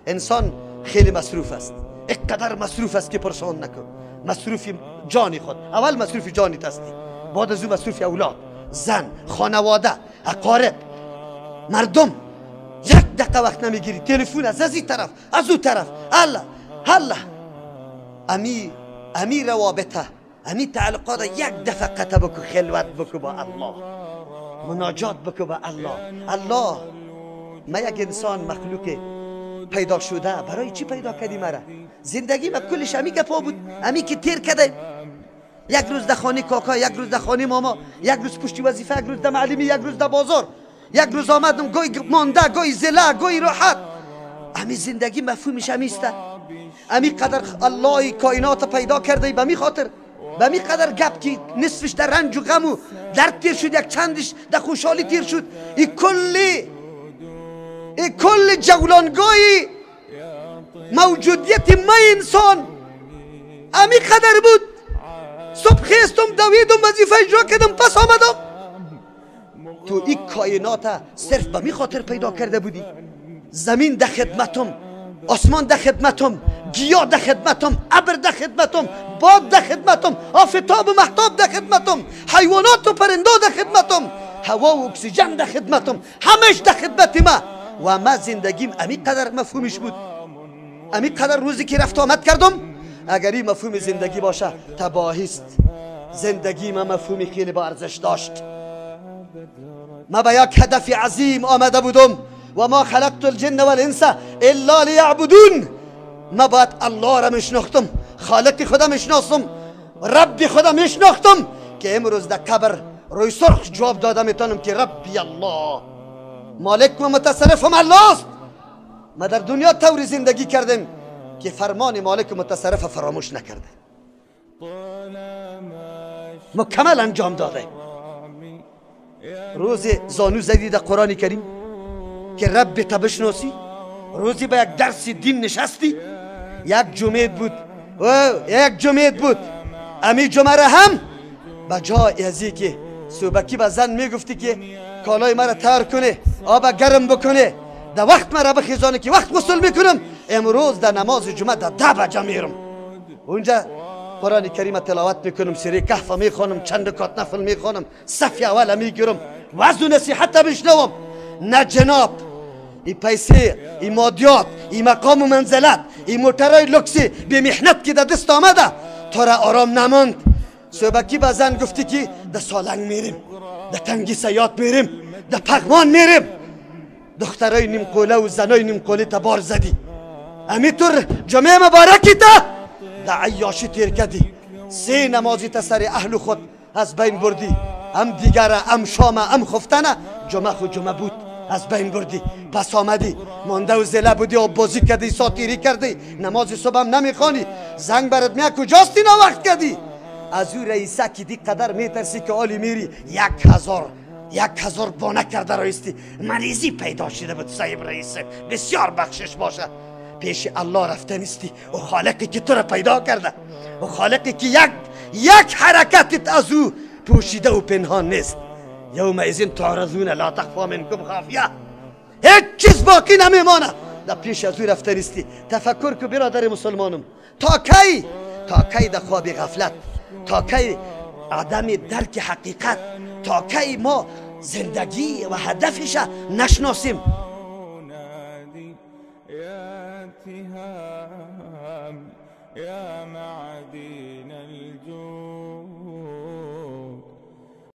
انسان خیلی مصروف است، اینقدر مصروف است که پرسان نکن. مصروف جانی خود، اول مصروف جانی هستی، بعد از او مصروف اولاد، زن، خانواده، اقارب، مردم. یک دقیقه وقت نمیگیری، تلفن از این طرف از او طرف، الله الله. امی روابطه، امی تعلقات یک دفعه قطع بکو، خلوت بکو با الله، مناجات بکو با الله. الله ما یک انسان مخلوق پیدا شده، برای چی پیدا کردی مرا؟ زندگی ما کلش امی گپا بود، امی که تیر کرده. یک روز در خانه کاکا، یک روز در خانه ماما، یک روز پشتی وظیفه، یک روز در معلمی، یک روز در بازار، یک روز آمدم گوی مانده، گوی زله، گوی راحت. امی زندگی مفهومش امیسته. امی قدر الله کائنات پیدا کرده به می خاطر، به می قدر گپ که نصفش در رنج و غم و درد تیر شد، یک چندش در خوشحالی تیر شد. ای کل جولانگاهی موجودیت ما انسان امی قدر بود. صبح خیستم، دویدم، وظیفه اجرا کردم، پس آمدم. تو این کائنات صرف به می خاطر پیدا کرده بودی. زمین در خدمتم، آسمان در خدمتم، گیاه در خدمتم، ابر در خدمتم، باد در خدمتم، آفتاب و مهتاب در خدمتم، حیوانات و پرنده در خدمتم، هوا و اکسیژن در خدمتم، همش در خدمت ما. و ما زندگیم امی قدر مفهومش بود، امی قدر روزی که رفت آمد کردم. اگر این مفهوم زندگی باشه تباهی است. زندگی ما مفهومی خیلی با ارزش داشت. ما به یک هدف عظیم آمده بودم. و ما خلقت الجن والانس الا لیعبدون. ما باید الله را میشناختم، خالق خودم میشناسم، رب خودم میشناختم، که امروز در قبر روی سرخ جواب داده میتونم که ربی الله، مالک و متصرفم الله است. ما در دنیا طوری زندگی کردیم که فرمان مالک و متصرف فراموش نکرده، مکمل انجام داده. روز زانو زدی در قرآن کریم که رب تا بشناسی، روزی به یک درس دین نشستی. یک جمعه بود، یک جمعه بود، امی جمعه را هم به جای ازی که صبحکی به زن میگفتی که کالای مرا تر کنه، آب گرم بکنه، در وقت مرا بخیزانه که وقت غسل میکنم، امروز در نماز جمعه در 10 بجه میرم، اونجا قرآن کریم تلاوت میکنم، سوره کهف میخوانم، چند رکعت نفل میخوانم، صف اول میگیرم، وعظ و نصیحت بشنوم. نه جناب، ای پیسه، ای مادیات، ای مقام و منزلت، ای موترای لوکسی به محنت که در دست آمده تو را آرام نماند. صبحکی به زن گفتی که در سالنگ میریم، در تنگی سیات میریم، در پغمان میریم. دخترای نیم قوله و زنای نیم قوله تا بار زدی. امیطور جمعه مبارکی تا در عیاشی تیر کردی. 3 نمازی تا سر اهل خود از بین بردی، هم دیگره، هم شامه، هم خفتنه. جمعه خود جمعه بود، از بین بردی. پس آمدی مانده و زله بودی، آب بازی کردی، ساتیری کردی، نماز صبح هم نمیخوانی. زنگ برات میاد کجاستی نا وقت کردی؟ از او رئیسه که دی قدر میترسی که آلی میری 1000 بانه کرده رایستی. مریضی پیدا شده بود صاحب رئیسه، بسیار بخشش باشه. پیش الله رفته نیستی، او خالقی که تو را پیدا کرده، او خالقی که یک حرکتت از او پوشیده و پنهان نیست. یومئذ تعرضون لا تخفى منکم خافیه. هیچ چیز باقی نمیمانه. در پیش از او رفته نیستی. تفکر که برادر مسلمانم، تا کی، تا کی در خواب غفلت، تا کی عدم درک حقیقت، تا کی ما زندگی و هدفش نشناسیم. يا معدن